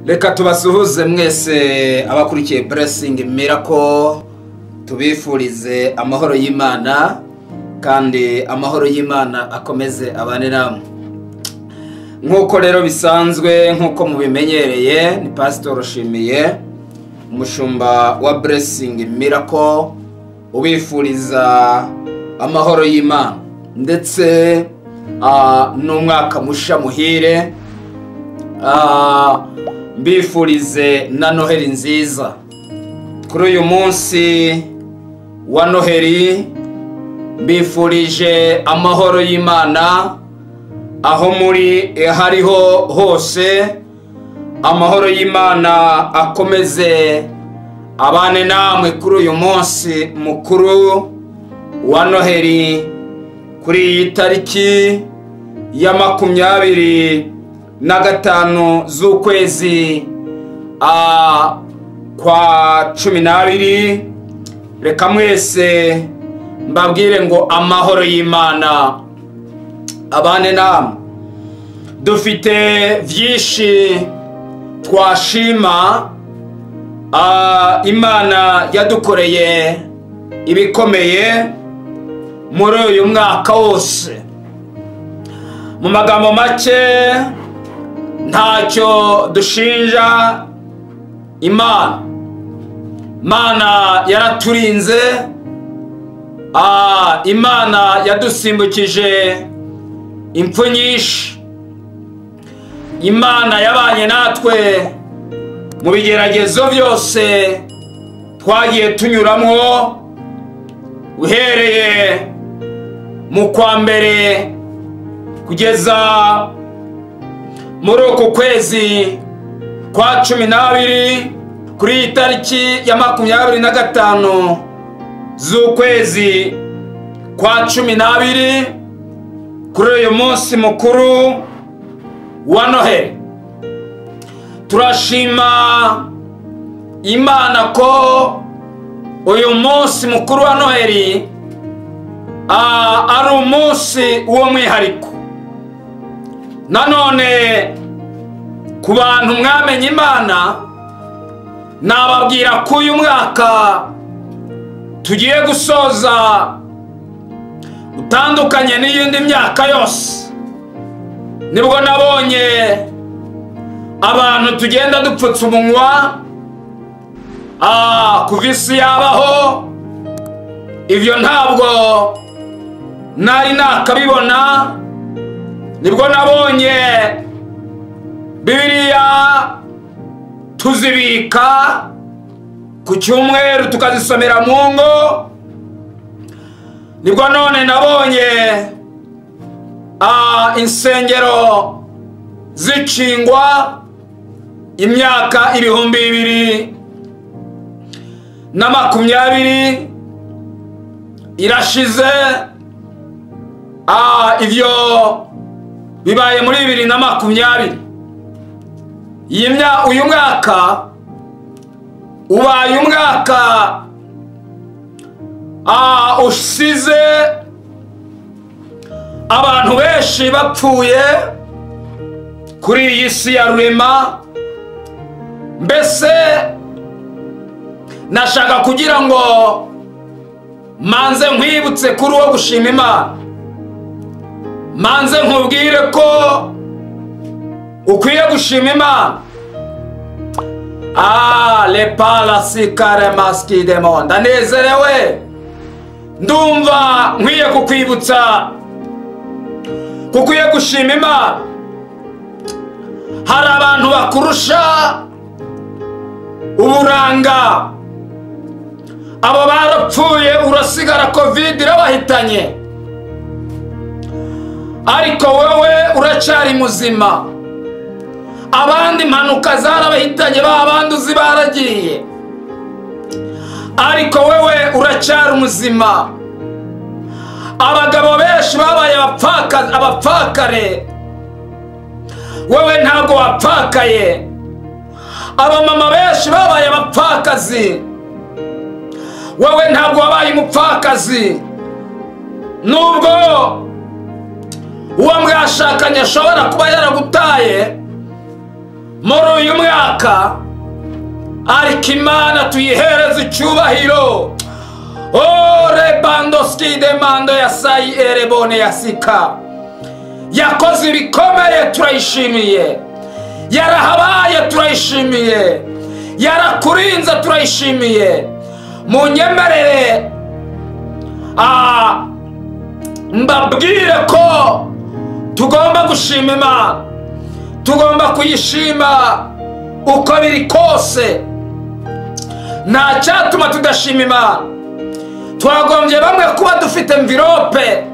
Reka tubasuhuze mwese abakurikiye Blessing Miracle, tubifurize amahoro y'Imana kandi amahoro y'Imana akomeze abane namwe. Nkuko rero bisanzwe, nkuko mubimenyereye, ni Pastor Shimiye, umushumba wa Blessing Miracle, ubifuriza amahoro y'Imana ndetse n'umwaka musha muhire, mbifurize na Noheli nziza. Kuri uyu munsi wa Noheli mbifurije amahoro y'Imana aho muri hariho hose. Amahoro y'Imana akomeze abane namwe kuri uyu munsi mukuru wa Noheli, kuri iyi tariki ya 25 z'ukwezi kwa 12. Reka mwese mbabwire ngo amahoro y'Imana abane namwe. Dufite byinshi twashima Imana yadukoreye ibikomeye muri uyu mwaka wose. Mu magambo make, ntacyo dushinja Imana. Imana yaraturinze, Imana yadusimbukije impfu nyinshi, Imana yabanye natwe mu bigeragezo byose twagiye tunyuramo, uhereye mu kwa mbere kugeza muri uku kwezi kwa 12, kuri iyi tariki ya 25 z'ukwezi kwa 12, kuri uyu munsi mukuru wa Noheli. Turashima Imana ko uyu munsi mukuru wa Noheli ari umunsi w'umwihariko. Nanone ku bantu mwamenye Imana, nababwira ko uyu mwaka tugiye gusoza utandukanye n'iyindi myaka yose. Nibwo nabonye abantu tugenda dupfutse umunwa kuva isi yabaho. Ibyo ntabwo nari nakabibona. Nibwo nabonye Bibiliya tuzibika ku cyumweru tukazisomera mu ngo. Nibwo none nabonye insengero zicingwa imyaka 2020 irashize. Ibyo bibaye muri 2020. Uyu mwaka ubaye umwaka usize abantu benshi bapfuye kuri iyi si ya rurema. Mbese nashaka kugira ngo manze nkwibutse kuri uwo gushima Imana, manze nkubwire ko ukwiye gushima Imana. Le palasikare maski demon. Ndanezerewe, ndumva nkwiye kukwibutsa kukwiye gushima Imana. Hari abantu bakurusha uburanga, abo barapfuye urasigara, Covid irabahitanye, ariko wewe uracyari muzima. Abandi impanuka zarabahitanye, ba bandi uzi baragiye, ariko wewe uracyari muzima. Abagabo benshi babaye abapfakare, wewe ntabwo wapfakaye. Abamama benshi babaye abapfakazi, wewe ntabwo wabaye umupfakazi. Nubwo uwo mwashakanye ashobora kuba yaragutaye, Muri uyu mwaka, ariko Imana tuyihereze icyubahiro. Ore bandoski demando ya sayi erebone ya sika, yakoze ibikomeye, turayishimiye. Yarahabaye, turayishimiye. Yarakurinze, turayishimiye. Munyemerere mbabwire ko tugomba gushima Imana, tugomba kuyishima uko biri kose. Nta cyatuma tudashima Imana. Twagombye bamwe kuba dufite envelope,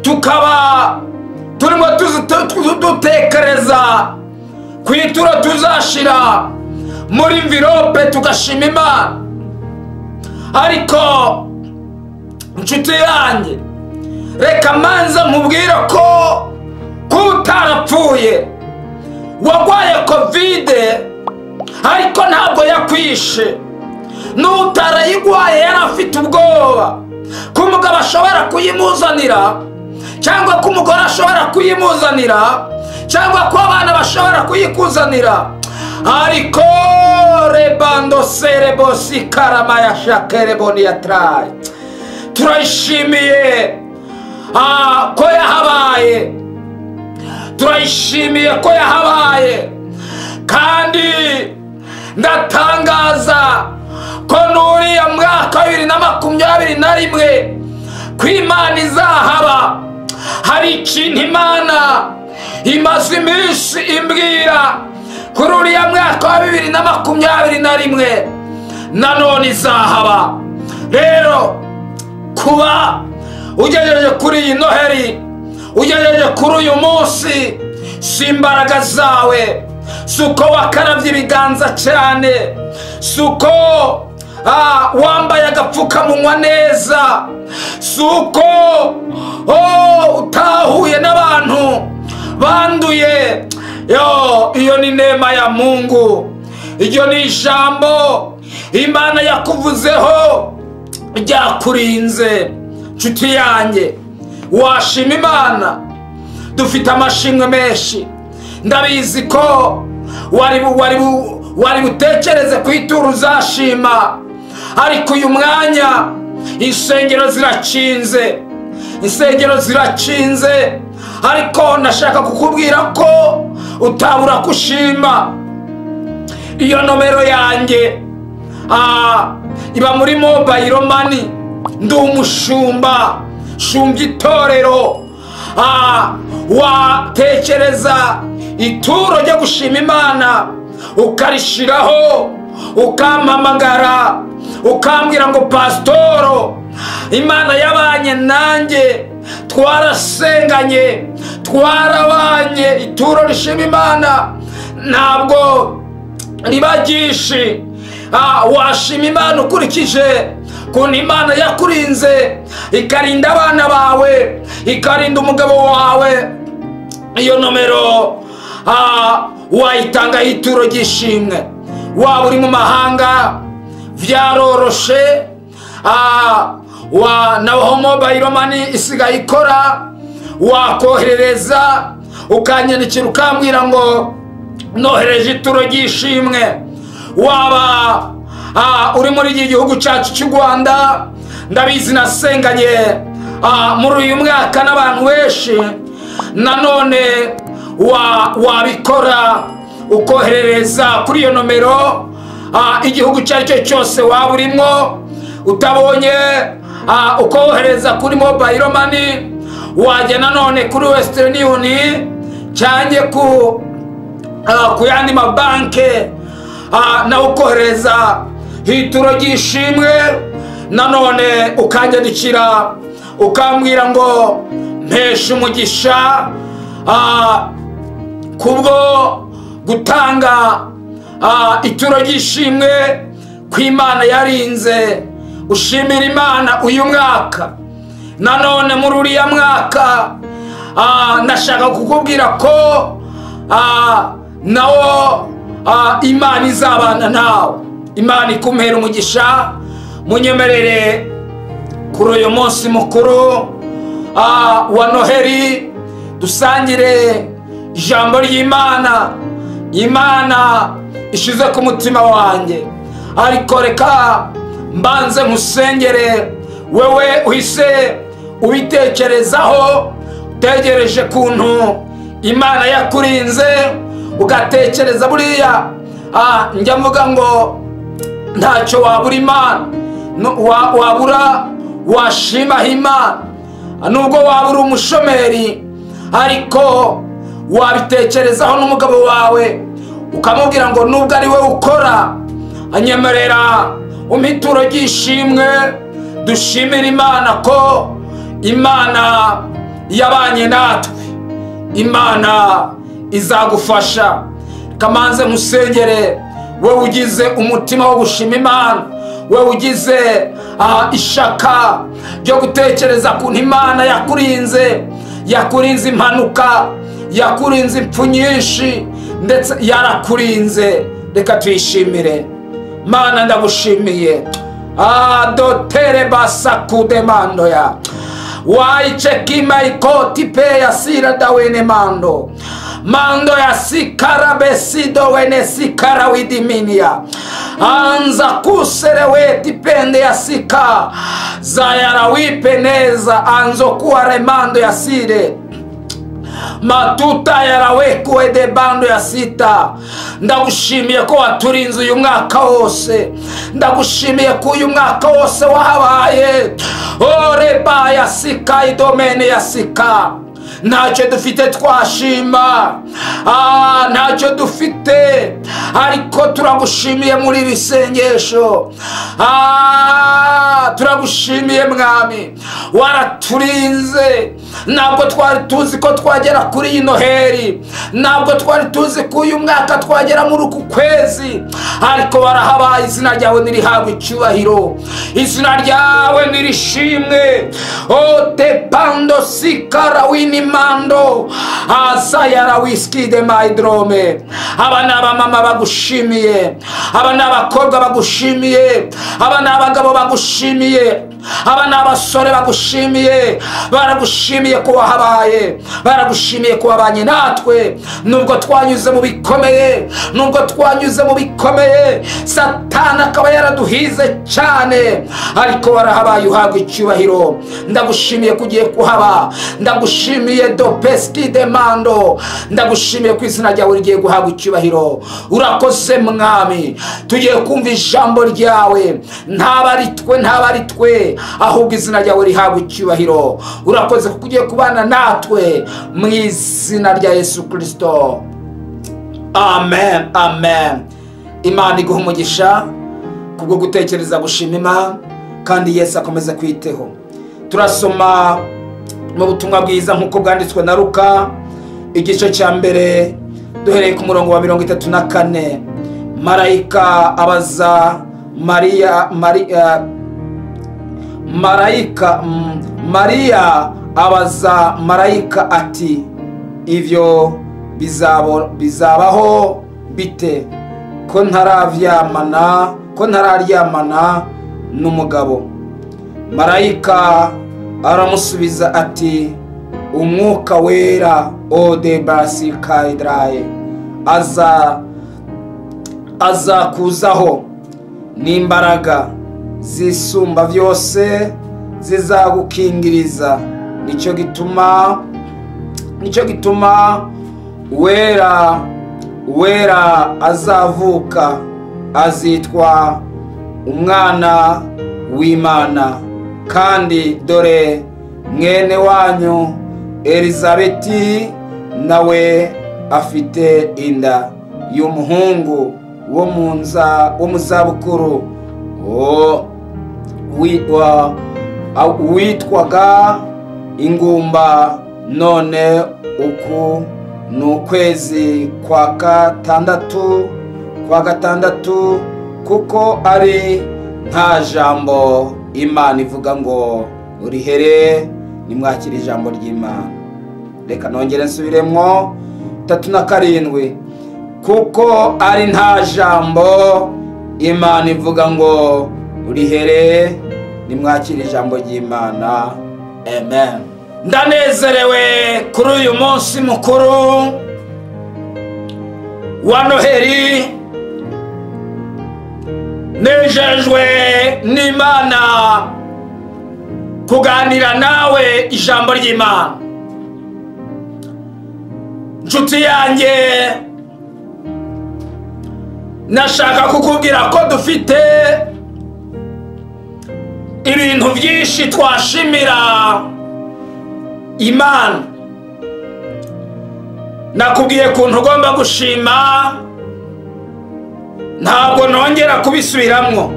tukaba turimo dutekereza ku ituro tuzashira muri envelope tugashima Imana. Ariko inshuti yanjye, reka manza nkubwire ko kuba utarapfuye, wagwaye COVID ariko ntabwo yakwishe. N'utarayigwaye yari afite ubwoba ko umugabo ashobora kuyimuzanira, cyangwa ko umugore ashobora kuyimuzanira, cyangwa ko abana bashobora kuyikuzanira. Ariko rebando serebosi karama ya shakereboni ya trai, turayishimiye ko yahabaye, turayishimiye ko yahabaye. Kandi ndatangaza ko nuriya mwaka wa 2021 ko Imana izahaba. Hari ikintu Imana imaze iminsi imbwira kuri uriya mwaka wa 2021, nanone izahaba. Rero kuba ugejeje kuri iyi Noheri, ugejeje kuri uyu munsi, si imbaraga zawe, si uko wakaravye ibiganza cyane, si uko wambaye agapfukamunwa neza, si uko utahuye n'abantu banduye. Yo, iyo ni neema ya Mungu, iryo ni ijambo Imana yakuvuzeho ryakurinze. Nshuti yanjye, washima Imana. Dufite amashimwe menshi. Ndabizi ko wari butekereze ku ituro uzashima, ariko uyu mwanya insengero zirakinze, insengero zirakinze. Ariko nashaka kukubwira ko utabura kushima. Iyo nomero yanjye iba muri mobile money. Ndi umushumba, shumbye itorero. Watekereza ituro ryo gushima Imana ukarishiraho, ukampamagara ukambwira ngo pasitoro, Imana yabanye nanjye, twarasenganye, twarabanye. Ituro rishima Imana ntabwo riba ryinshi. Washima Imana ukurikije kuntu Imana yakurinze, ikarinda abana bawe, ikarinda umugabo wawe. Iyo nomero wayitangaho ituro ry'ishimwe. Waba uri mu mahanga vyaroroshe, naho mobile money isigaye ikora. Wakoherereza ukanyandikira ukambwira ngo nohereje ituro ry'ishimwe. Waba uri muri iki gihugu cyacu cy'u Rwanda, ndabizi nasenganye muri uyu mwaka n'abantu benshi, nanone wabikora ukoherereza kuri iyo nomero. Igihugu icyo ari cyo cyose waba urimo, utabonye ukohereza kuri mobile money, wajya nanone kuri Western Union cyangwa ku yandi mabanke, nawe ukohereza ituro ry'ishimwe. Nanone ukanyandikira ukambwira ngo mpesha umugisha kubwo gutanga ituro ry'ishimwe ku Imana yarinze. Ushimira Imana uyu mwaka. Nanone muri uriya mwaka ndashaka kukubwira ko nawo Imana izabana nawe. Imana ikumpera umugisha. Munyemerere kuri uyu munsi mukuru wa Noheri dusangire ijambo ry'Imana, Imana ishize ku mutima wanjye. Ariko reka mbanze nkusengere wewe uhise ubitekerezaho, utegereje kuntu Imana yakurinze, ugatekereza buriya njya mvuga ngo ntacyo wabura Imana, wabura washima Imana, nubwo wabura umushomeri, ariko wabitekerezaho n'umugabo wawe ukamubwira ngo nubwo ari we ukora, anyemerera umituro ry'ishimwe, dushimira Imana ko Imana yabanye natwe, Imana izagufasha. Kamanze musengere wewe ugize umutima wo gushima Imana, wewe ugize ishaka ryo gutekereza kuntu Imana yakurinze, yakurinze impanuka, yakurinze impfu nyinshi, ndetse yarakurinze. Reka tuyishimire. Mana ndagushimiye. Dotere basakude mando ya waichekima ikoti pe ya sira dawene mando mando ya sikara besido wene sikara widiminia anza kuserewe tipende ya sika zayara wipeneza anzo kuwa remando ya sire matuta yarawekuwe de bando ya sita. Ndagushimiye ko waturinze uyu mwaka wose, ndagushimiye ko uyu mwaka wose wahabaye. Oreba ya sika idomene ya sika, ntacyo dufite twashima, ntacyo dufite, ariko turagushimiye muri iri sengesho. Turagushimiye Mwami, waraturinze. Ntabwo twari tuzi ko twagera kuri iyi Noheri, ntabwo twari tuzi ko uyu mwaka twagera muri uku kwezi, ariko warahabaye. Izina ryawe nirihabwe icyubahiro, izina ryawe nirishimwe. Otepando sikara winimando azayara wiskide maidrome. Aba ni abamama bagushimiye, aba ni abakobwa bagushimiye, aba ni abagabo bagushimiye, aba ni abasore bagushimiye. Baragushimiye ko wahabaye, baragushimiye ko wabanye natwe, nubwo twanyuze mu bikomeye, nubwo twanyuze mu bikomeye, Satani akaba yaraduhize cyane, ariko warahabaye, uhabwa icyubahiro. Ndagushimiye ko ugiye kuhaba, ndagushimiye dopeski demando, ndagushimiye ko izina ryawe rigiye guhabwa icyubahiro. Urakoze Mwami, tugiye kumva ijambo ryawe, ntaba ari twe, ntaba ari twe, ahubwo izina ryawe rihabwa icyubahiro. Urakoze kuko ugiye kubana natwe mu izina rya Yesu Kristo, amen, amen. Imana iguhe umugisha kubwo gutekereza gushima Imana, kandi Yesu akomeze kwiteho. Turasoma mu butumwa bwiza nk'uko bwanditswe na Luka igice cya mbere duhereye ku murongo wa 34. Marayika abaza Mariya, Mariya abaza marayika ati ivyo bizabaho bite ko ntararyamana, ko ntararyamana n'umugabo? Marayika aramusubiza ati umwuka wera ode basikaidraye azakuzaho n'imbaraga zisumba byose zizagukingiriza, nicyo gituma wera azavuka azitwa umwana w'Imana. Kandi dore mwene wanyu Elizabeti nawe afite inda y'umuhungu wo mu zabukuru witwaga ingumba, none uku ni ukwezi kwa gatandatu, kuko ari nta jambo Imana ivuga ngo urihere. Nimwakira ijambo ry'Imana. Reka nongere nsubiremwo 37, kuko ari nta jambo Imana ivuga ngo urihere. Nimwakira ijambo ry'Imana, amen. Ndanezerewe kuri uyu munsi mukuru wa Noheri. Nejejwe n'Imana kuganira nawe ijambo ry'Imana. Nshuti yanjye, nashaka kukubwira ko dufite ibintu byinshi twashimira Imana. Nakubwiye kuntu ugomba gushima, ntabwo nongera kubisubiramwo.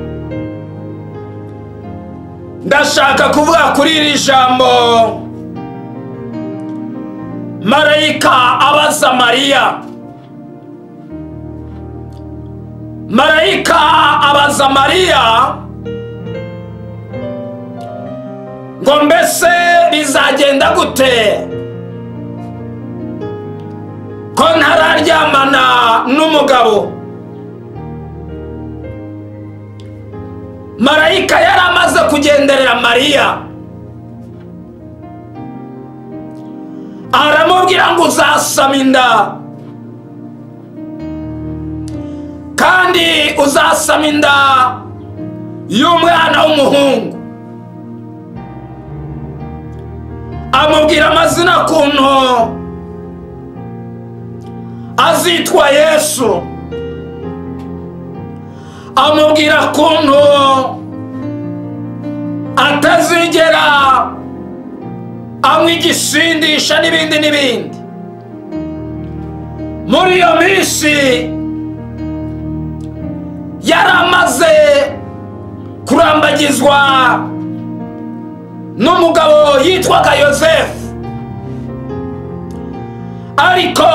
Ndashaka kuvuga kuri iri jambo marayika abaza Mariya. Marayika abaza Mariya ngo mbese bizagenda gute ko ntararyamana n'umugabo? Marayika yari amaze kugenderera Mariya, aramubwira ngo uzasama inda, kandi uzasama inda y'umwana w'umuhungu. Amubwira amazina kuntu azitwa Yesu, amubwira kuntu atazigera anywa igisindisha n'ibindi n'ibindi. Muri iyo minsi yaramaze kurambagizwa n'umugabo yitwaga Yosefu, ariko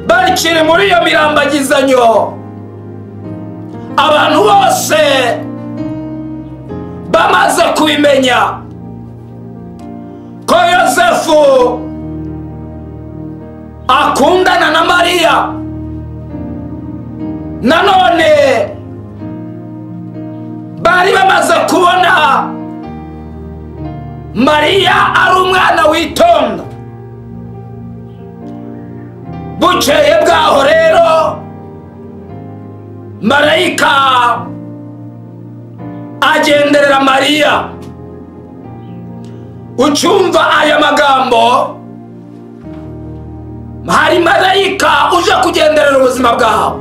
bakiri muri iyo mirambagizanyo abantu bose bamaze kubimenya ko Yosefu akundana na Mariya. Nanone bari bamaze kubona Mariya ari umwana witonda. Bukeye bwaho rero marayika agenderera Mariya. Ucyumva aya magambo, hari marayika uje kugenderera ubuzima bwawe.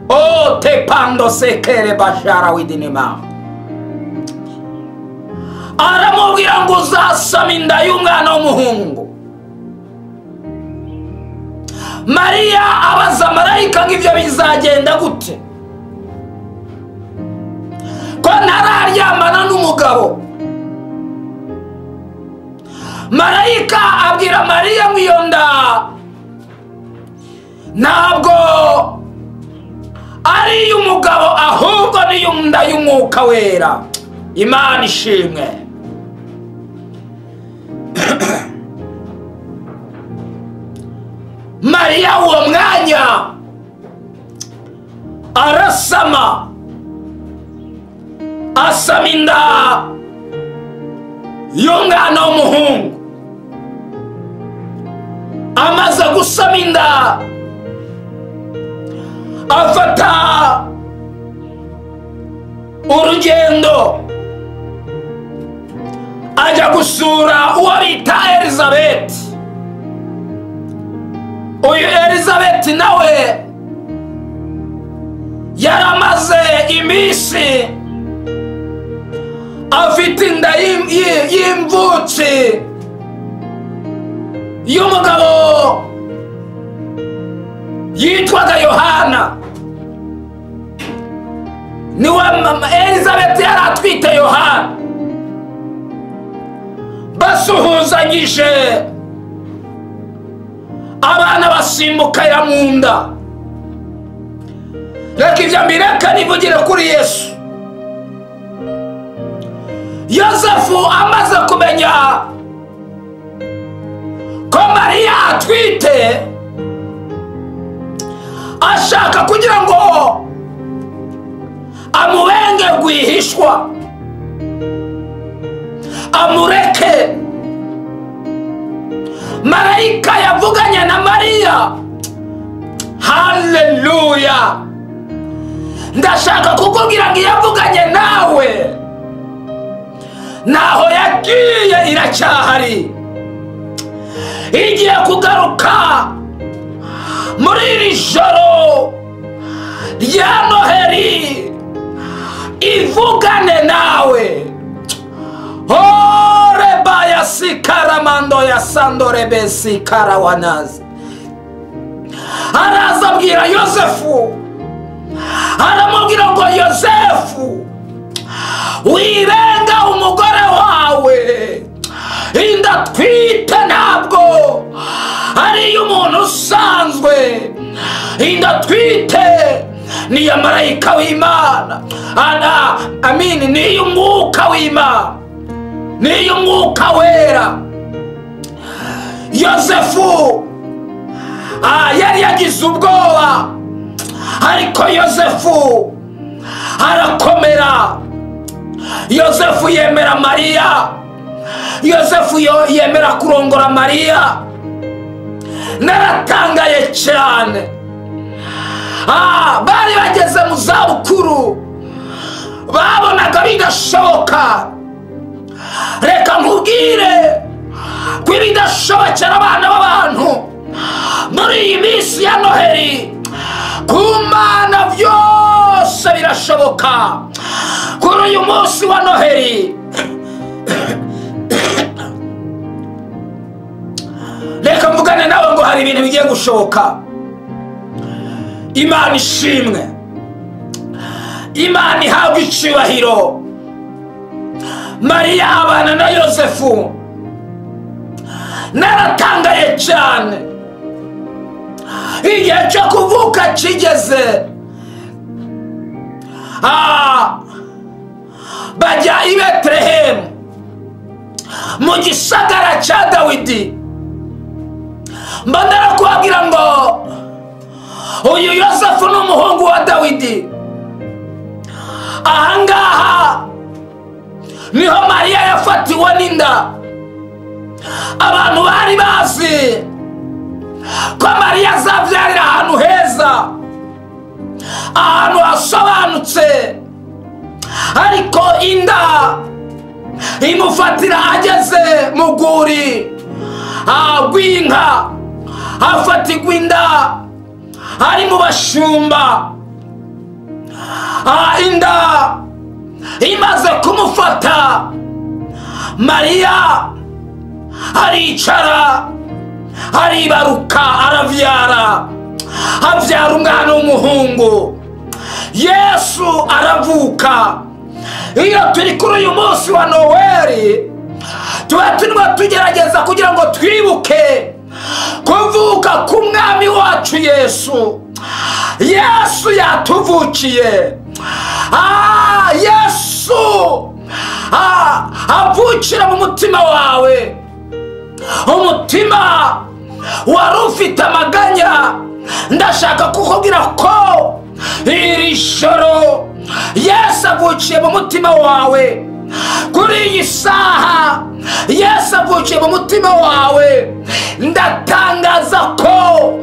O tepando sekere bashara widinima. Aramubwira ngo uzasama inda y'umwana w'umuhungu. Mariya abaza marayika ngo ibyo bizagenda gute ko ntararyamana n'umugabo? Marayika abwira Mariya ngo iyo nda ntabwo ari iy'umugabo, ahubwo ni iy'inda y'umwuka wera. Imana ishimwe. Mariya uwo mwanya arasama, asama inda y'umwana w'umuhungu. Amaze gusama inda afata urugendo ajya gusura uwo bita Elizabeth. Uyu Elizabeth nawe yaramaze iminsi afite inda y'imvutsi y'umugabo yitwaga Yohana. Niwe mama Elizabeth yari atwite Yohana. Basuhuzanyije abana basimbukira mu nda. Reka ibyo mbireka nivugire kuri Yesu. Yosefu amaze kumenya ko Mariya atwite, ashaka kugira ngo amubenge rwihishwa, amureke. Marayika yavuganye na Mariya Haleluya. Ndashaka kukubwira ngo iyavuganye nawe naho yagiye iracyahari, igiye kugaruka muri iri joro rya Noheri ivugane nawe. Orebaya sikaramando ya sandorebe sikarawanazi. Araza abwira Yosefu, aramubwira ngo Yosefu, wirenga umugore wawe, inda twite ntabwo ari iy'umuntu usanzwe, inda twite ni iya marayika w'Imana, amini, ni iy'umwuka w'Imana, ni iy'umwuka wera. Yosefu yari yagize ubwoba, ariko Yosefu arakomera. Yosefu yemera Mariya, Yosefu yemera kurongora Mariya. Naratangaye cyane. Bari bageze mu zabukuru, babonaga bidashoboka. Reka nkubwire ko ibidashobokera abana b'abantu muri iyi minsi ya Noheri, ku Mana byose birashoboka. Kuri uyu munsi wa Noheri, reka mvugane nawe ngo hari ibintu bigiye gushoboka. Imana ishimwe, Imana ihabwe icyubahiro. Mariya abana na Yosefu. Naratangaye cyane. Igihe cyo kuvuka kigeze, bajya i Betelehemu mu gisagara cya Dawidi. Mbandara kubabwira ngo uyu Yosefu ni umuhungu wa Dawidi. Ahangaha niho Mariya yafatiwe n'inda. Abantu bari bazi ko Mariya azabyarira ahantu heza, ahantu hasobanutse, ariko inda imufatira ageze mu rwuri rw'inka, afatirwa inda ari mu bashumba. Inda imaze kumufata, Mariya aricara, aribaruka, arabyara, abyara umwana w'umuhungu. Yesu aravuka. Iyo turi kuri uyu munsi wa Noheri, tuba turimo tugerageza kugira ngo twibuke kuvuka k'umwami wacu Yesu. Yesu yatuvukiye. Yesu avukira mu mutima wawe, umutima wari ufite amaganya. Ndashaka kukubwira ko iri joro Yesu avukiye mu mutima wawe. Kuri iyi saha Yesu avukiye mu mutima wawe. Ndatangaza ko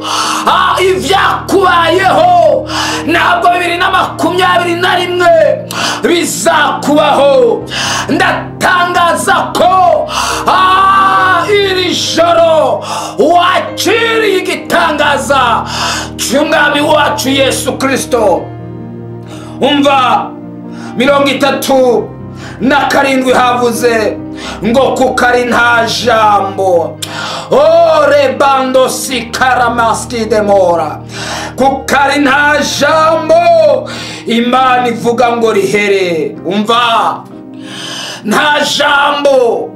ibyakubayeho ntabwo 2021 bizakubaho. Ndatangaza ko iri joro wakiriye igitangaza cy'umwami wacu Yesu Kristo. Umva 37 havuze ngo kuko ari nta jambo. Orebando sikaramaski demora, kuko ari nta jambo Imana ivuga ngo rihere. Umva, nta jambo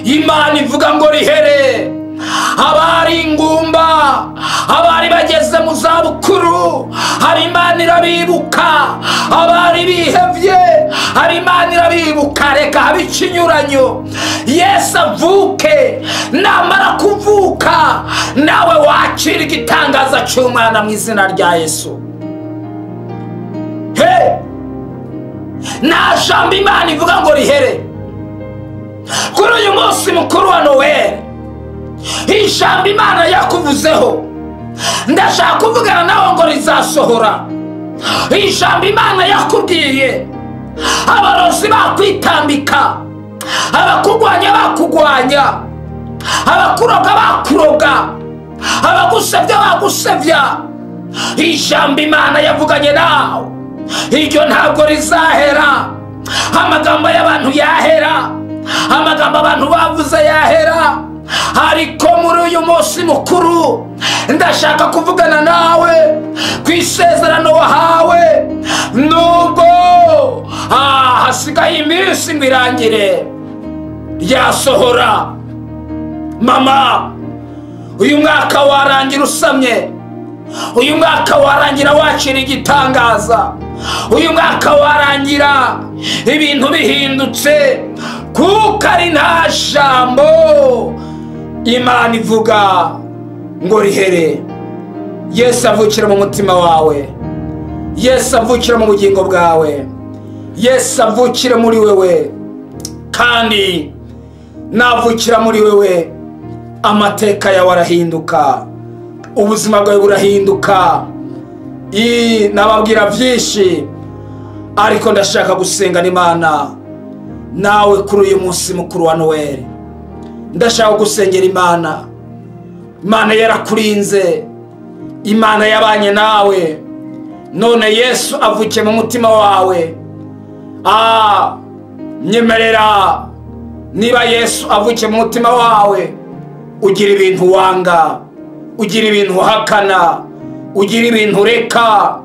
Imana ivuga ngo rihere. Abari ingumba, abari bageze mu zabukuru, hari Imana irabibuka. Abari bihevye, hari Imana irabibuka. Reka habe ikinyuranyo, Yesu avuke. Namara kuvuka nawe wakira igitangaza cy'umwana mu izina rya Yesu. He, nta jambo Imana ivuga ngo rihere. Kuri uyu munsi mukuru wa Noheri, ijambo Imana yakuvuzeho Ndashaka kuvugana nawe ngo rizasohora. Ijambo Imana yakubwiye, abarozi bakwitambika, abakugwanya bakugwanya, abakuroga bakuroga, abagusebya bagusebya, ijambo Imana yavuganye nawe iryo ntabwo rizahera. Amagambo y'abantu yahera, amagambo abantu bavuze yahera, ariko muri uyu munsi mukuru ndashaka kuvugana nawe ku isezerano wahawe. Nubwo hasigaye iminsi ngo irangire, ryasohora. Mama, uyu mwaka warangira usamye, uyu mwaka warangira wakira igitangaza, uyu mwaka warangira ibintu bihindutse, kuko ari nta jambo Imana ivuga ngo rihere. Yesu avukira mu mutima wawe, Yesu avukira mu bugingo bwawe, Yesu avukira muri wewe, kandi navukira muri wewe amateka yawe arahinduka, ubuzima bwawe burahinduka. Nababwira byinshi, ariko ndashaka gusenga n'Imana nawe kuri uyu munsi mukuru wa Noel. Ndashaka gusengera Imana. Imana yarakurinze, Imana yabanye nawe, none Yesu avukiye mu mutima wawe. Nyemerera, niba Yesu avukiye mu mutima wawe, ugira ibintu wanga, ugira ibintu uhakana, ugira ibintu ureka,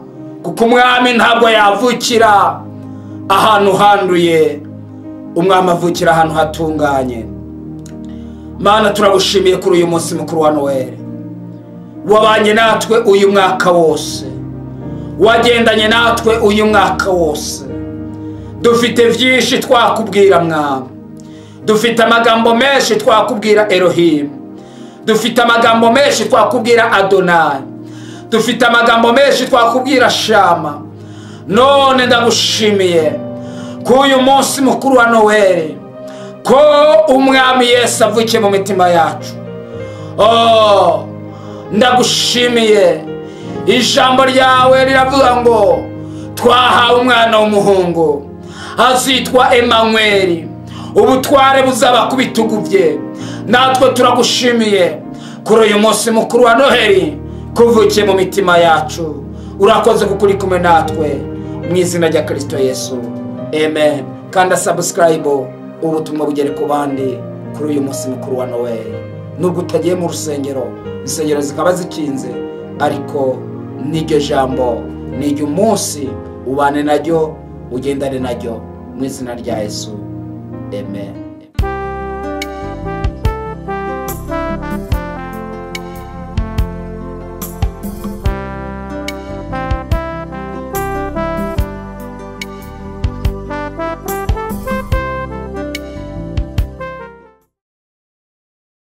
kuko umwami ntabwo yavukira ahantu handuye, umwami avukira ahantu hatunganye. Mana, turagushimiye kuri uyu munsi mukuru wa Noel. Wabanye natwe uyu mwaka wose, wagendanye natwe uyu mwaka wose. Dufite byinshi twakubwira Mwami, dufite amagambo menshi twakubwira Elohim, dufite amagambo menshi twakubwira Adonai, dufite amagambo menshi twakubwira Shama. None ndagushimiye ko uyu munsi mukuru wa Noel, ko umwami Yesu avukiye mu mitima yacu. Ndagushimiye. Ijambo ryawe riravuga ngo twahawe umwana w'umuhungu azitwa Emmanuel, ubutware buzaba ku bitugu bye. Natwe turagushimiye kuri uyu munsi mukuru wa Noheli kuvukiye mu mitima yacu. Urakoze kuko uri kumwe natwe, mu izina rya Kristo Yesu, amen. Kanda subscribe, ubutumwa bugere ku bandi kuri uyu munsi mukuru wa Noel. Nubwo utagiye mu rusengero, insengero zikaba zikinze, ariko n'iryo jambo n'iryo munsi ubane naryo, ugendane naryo, mu izina rya Yesu, amen.